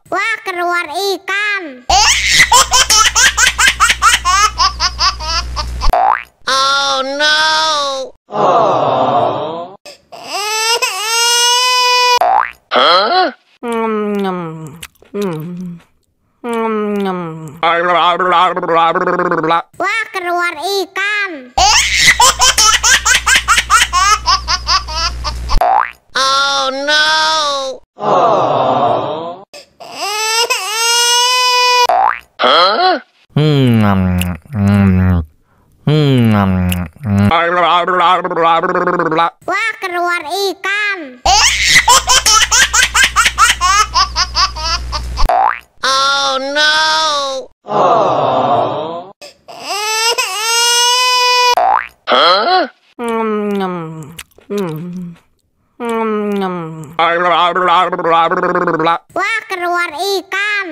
Wah, keluar ikan. Oh no! Huh? Wah, keluar ikan. Oh no! Huh? Wah, keluar ikan. Oh no! Huh? Wah, keluar ikan.